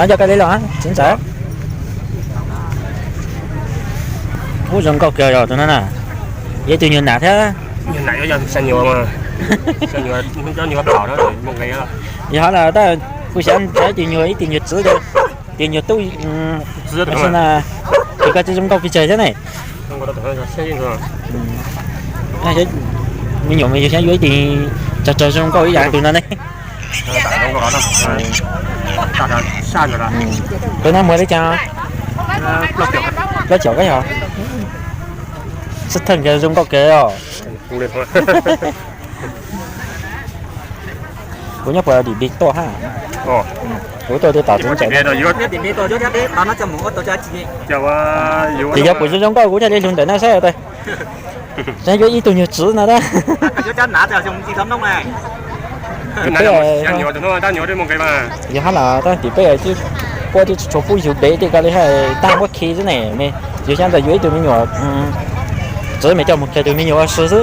Nyob koj li los txiv ntxawm. Ub, zoo nkauj kawg os tus no na. Yog ib tug nyuag nam thiab. Yog hov na, tab kuv xav ib tug nyuag, ib tug nyuag txwv, ib tug nyuag tub, tab sis na, tus koj tsis zoo nkauj pes tsawg thiab ne. Me nyuam mas yus xav yuav ib tug tsawg tsawg zoo nkauj ib yam tus no ne. Tus no muag li cas? Plaub caug koj yog. Xib thawj nkawd zoo nkauj kawg os. Kuv nyob puas dim npis tuaj hab? Kuv tuaj twb tom txiv ntxawm. Ces yog kuv zoo zoo nkauj kuv thiaj li hlug ntawm no saib. Saib yuav ib tug nyuag txwv no tab. Yog hab los tab tim peb twb puab twb tsis tshua pub yug ntev tej ko li hab, tag muab khi xwb ne. Yus xyov ntawm yuav ib tug me nyuam txwv mas coj mus khi tus me nyuam ua si xwb.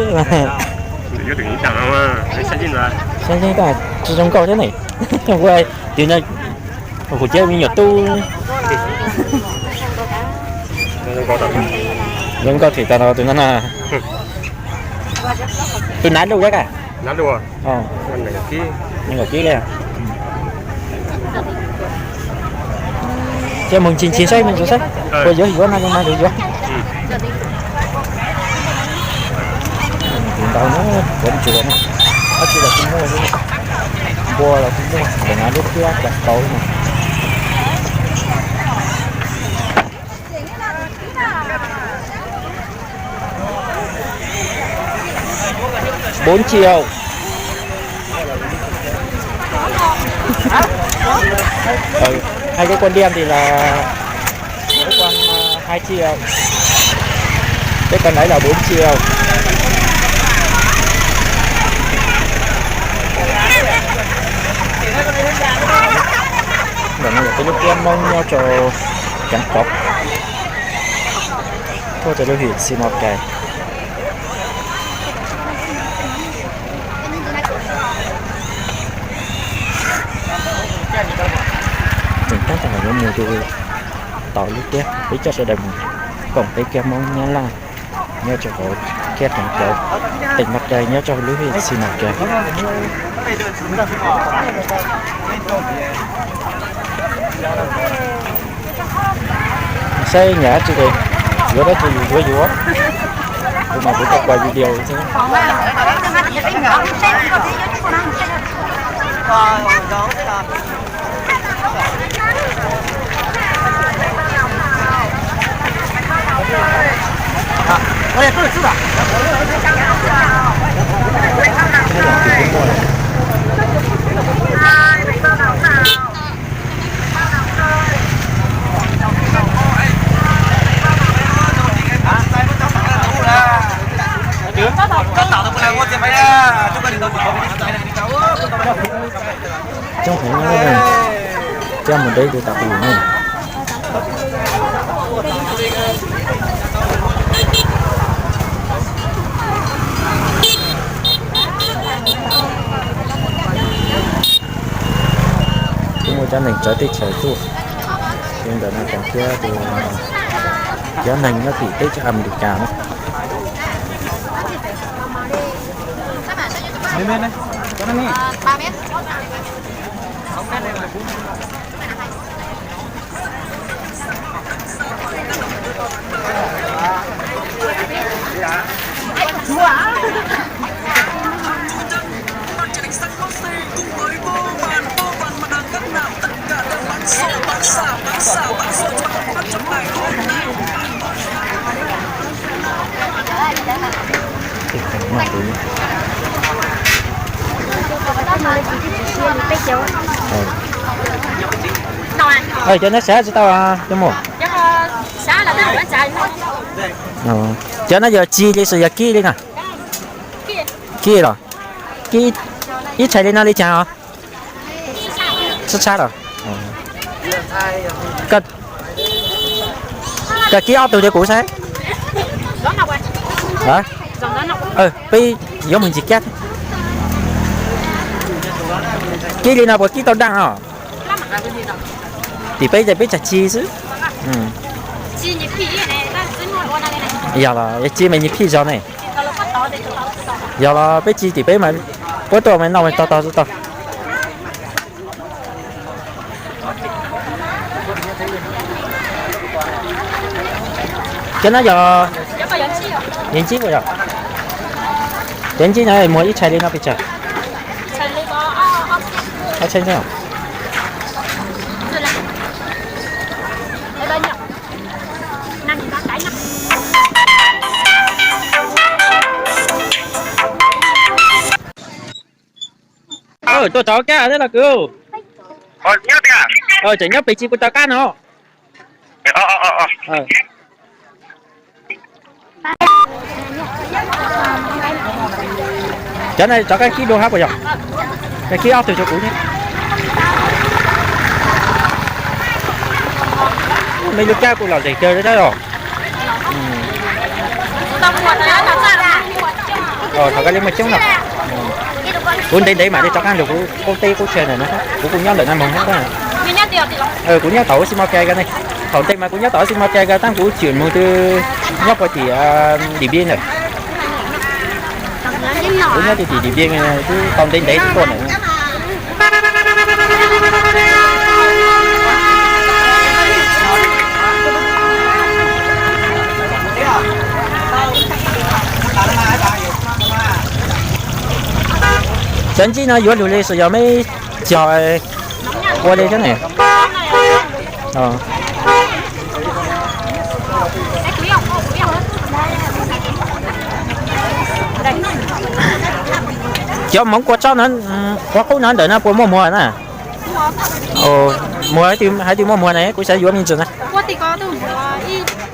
Saib yeeb tab tsis zoo nkauj thiab ne. Ua tim no kuv cov me nyuam tub zoo nkauj them tag no tus no na. Tus nav luj thiab ka? Nees nkaum kib li. Ces mus ncig ncig saib me ntsis saib puas yuav yuav no mas yuav yuav. Tus ntau na, kuv tsis, dab tsi los kuj muaj, npua los kuj muaj, ntawm no lub thiab cov kauv no. Bốn triệu. Hai cái con đen thì là con, ờ, hai triệu. Cái con đấy là bốn triệu. Ntawm no yog peb lub kiab Hmoob nyob rau Keev Kauv, tuaj rau lub hwm Xi Mos Kais. Tseem tab tom yuav mus rau tom lub kiab, peb coj sawv daws mus koom peb kiab Hmoob Nyab Laj nyob rau hauv kiab Keev Kauv, tỉnh Mos Kais nyob rau lub hwm Xi Mos Kais. Saib nyiam dab tsi, yuav dab tsi yus yuav yuav. Kuv mas kuv tau quay video xwb. Coob heev, coj mus deb rau tom qab no. Kuj muaj cov neeg txawv teb chaws tuaj, ces ntawm no ces thiab cov neeg nyob tim teb chaws Amelikas na. Cov no xav tsis tau cov mus. Cov no yog txi li xwb yog kib li na? Kib los? Ib txhais li no li cas os? Txhab txhab los? Koj kib ob tug rau kuv saib. Peb yuav mus ntsis kiab. Kib li no puas kib tau daj os? Tim peb ces peb tsam ci xwb. Yog los ci mas nyias phij zog ne. Yog los peb ci tim peb mas puab tuaj mas noj mas tog tog tog. Cov no yog nyias ntsib puas yog? Cov ntsib no muag ib tshais li no pes tsawg? Tuaj tov kab thiab los kwv. Tseem nyob pem ci kuv rov qab no. Cov no rov qab kib dua hab puas yog? Kib ob tug rau kuv thiab. Me lub kab kuj lom zem kawg thiab os. Thaum koj li muaj coob no. Kuv ntev ntev mam li rov qab lug kuv qub teb qub chaw ntawm no, kuv kuj nyob ntawm no moog thiab. Kuv nyob tom ub xi mo kais ko ne. Thaum ntej mas kuv nyob tom ub xi mo kais ko tab kuv tseem moog twb nyob puag tim Dim Npiaj ntawd. Kuv nyob tim Dim Npiaj twb tau ntev ntev twb tuaj ntawm no. Cov ntsib no yuav lug li xwb yog meb cog ua li thiab ne? Cov Hmoob kua tsob no, ua qub no ntawm no puas muaj muag na? Muag, hais tias muaj muag ne, kuv xav yuav me ntsis na.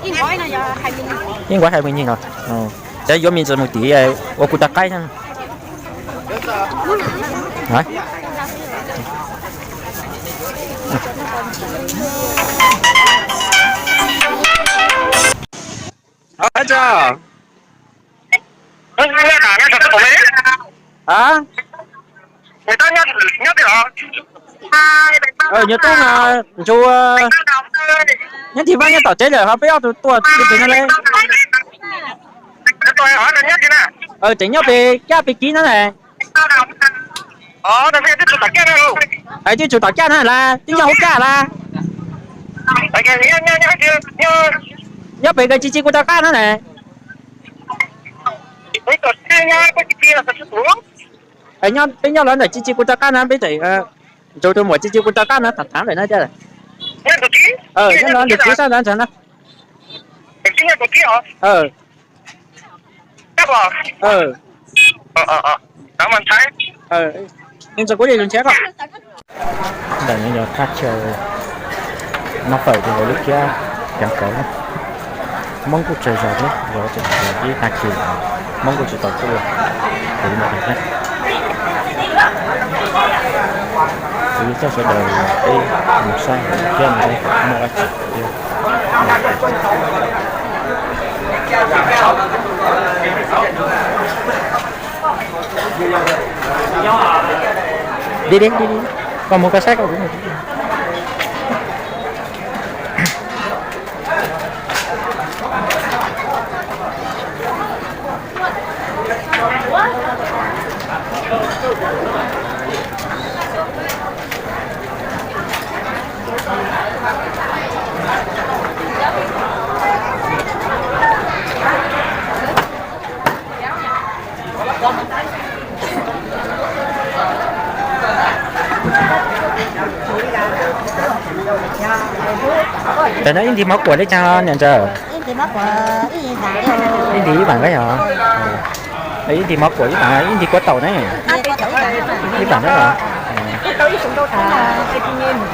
Ib nqov hais me ntsis no, xav yuav me ntsis mus tim ua kuv tau qaib. Nyuag tub no, ntshe nyob tim Vaj nyob tom tsev lawm ho peb ob tug tuaj tim no li. Tseem nyob pem kab pem kiv no ne. Hais twb tsum tom kab na las, twb nyob hauv kab las. Nyob pem kawg ci ci kuv rov qab no ne. Peb nyob los ntawm ci ci kuv rov qab no, peb tseem ntsib tus muam ci ci kuv rov qab no tham tham lawm no. Nyob los ntawm txiv sab ntawd ntag no. Ntawm no yog thaj chaw noj fawm rau hauv lub kiab Ceev Kauv na. Hmoob kuj tsawg zog thiab, zov tseem ib tag kis Hmoob kuj tsis tau tuaj. Kuv no thiab, kuv coj sawv daws peb mus saib kiab no muaj dab tsi thiab. Di di di di, koj mus koj saib koj. Ntawm no ib nthis mov kuam li cas niam ntxawm? Ib nthis ib vam nqaij os. Ib nthis mov kuam ib vam, ib nthis kua taum ne. Ib vam nqaij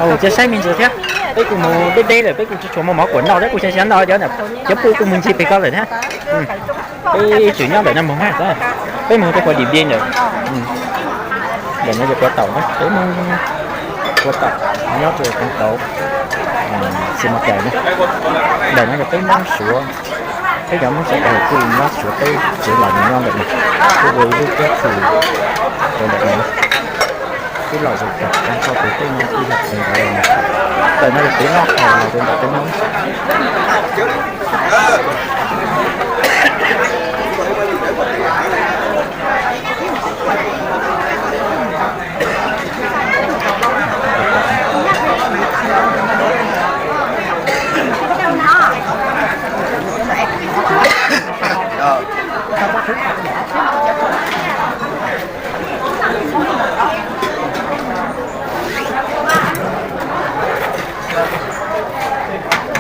os. Cia saib me ntsis thiab. Peb kuj mus deb deb lawm, peb kuj tsis tshua muaj mov kuam noj thiab, kuj xav xav noj cov, cov pub kuj mus ncig pem ko lawm thiab. Peb ib txwm nyob ntawm no mus mas, peb mus rau puag Dim Npiaj ntawd. Ntawm no yog kua taum na, peb Hmoob kua taum nyob rau Ceev Kauv, Xis Mas Kais na. Ntawm no yog peb Hmoob Suav, peb cov Hmoob sawv daws kuj nyob Suav teb tsev los nyob ntawm no, kuj ua ib lub kiab txwm rau ntawm no. Twb los zaum tag koj tus teb no twb yog Ceev Kauv los. Ntawm no yog peb noj qos los rau ntawm peb Hmoob.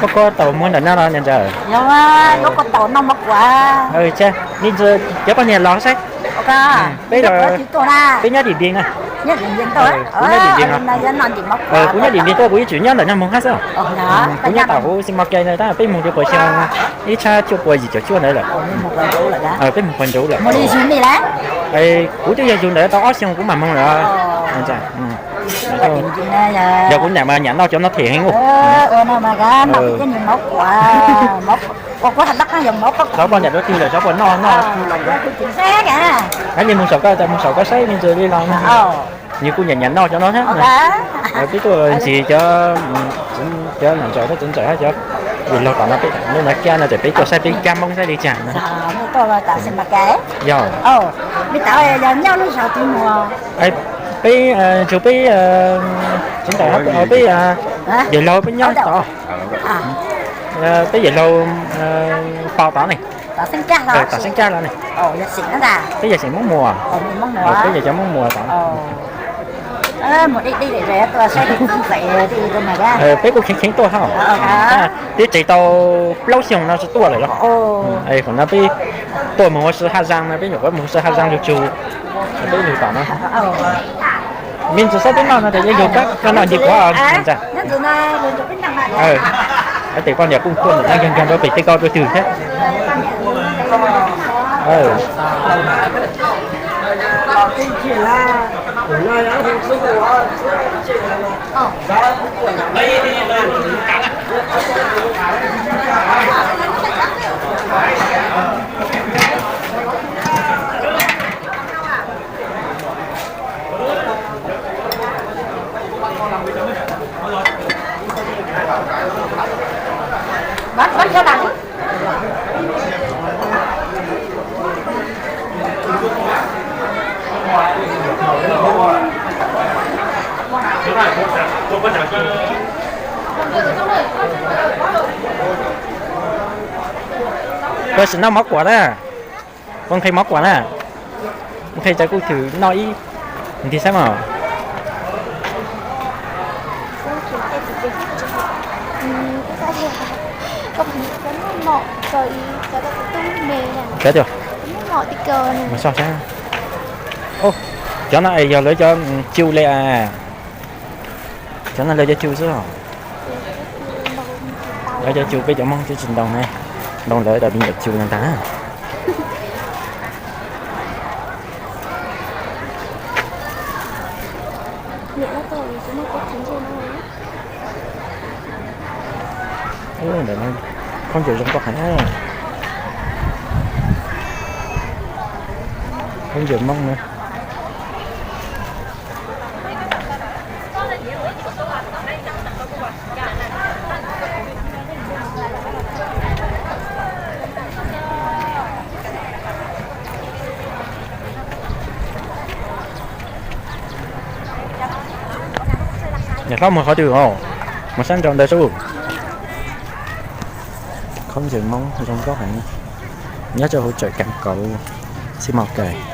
Koj, koj tau muag ntawm no los niam ntxawm? Koj tau noj mov kuav. Cov poj niam los saib. Peb, peb nyob Dim Npias na. Kuv nyob Dim Npias no. Kuv nyob Dim Npias tuaj kuv ib txwm nyob ntawm no mus hab xwb. Kuv nyob tom kuv xi mos kais ntawd tab peb mus rau puas xyoo, ib txhiab cuaj puas yim caum cuaj ntawd lawm. Peb mus puas ntsuv lawm. Kuv twb yog yug ntawd tau ob xyoo kuv mam mus lawm. Yog kuv niam mas nyam noj cov no them heev. Xyov poj niam rau twg lawm, xyov puas noj noj. Ib mus saum koj, mus saum koj saib me ntsis li los. Nws kuj nyam nyam noj cov no thiab. Peb tuaj ntxiv cov, cov niam ntxawm thiab txiv ntxawm hab cov yawg laug tom no, peb, nej no kiag no ces peb tuaj saib peb cab Hmoob saib li cas na. Yog peb, ntsuag peb, txiv ntxawm peb, yawg laug peb nyob tod, peb yawg laug pos tod ne, tom Xeeb Caj los ne. Peb yog xeem Hmoob Muas, peb yog cov Hmoob Muas tod. Peb kuj kheev kheev tuaj hab, twb tsev tau plaub xyoos no tsis tuaj lawm. Qhov no peb tuaj mus ua si Haj Zaas no, peb nyuam qhuav mus ua si Haj Zaas lug tsug, peb lug tom no. Me ntsis saib peb noj no ces yeej yog koj noj ntsis kuv ntag. Tes poj niam kuj tuaj ntawm no nkag nkag rau pem tej ko rau twg thiab. Koj sim noj mov kuam na. Koj nqhis mov kuam na. Nqhis tas kuj thwm noj ib nti saib mog. Cov, mas soj sab. Cov no es yog lawv cov cu le as. Cov no lawv cov cu xwb os. Lawv cov cu peb cov Hmoob twb tsis ntoo ne, ntoo lawv tas me nyuam cu no ntag. Ntawm no khaub ncaws zoo nkauj heev. Khaub ncaws Hmoob na. Yog hlob mus qhov twg os? Mus sab nraud ntawd sub. Khaub ncaws Hmoob zoo nkauj heev, nyob rau hauv tsawm Kav Kauv, Xis Mos Kais.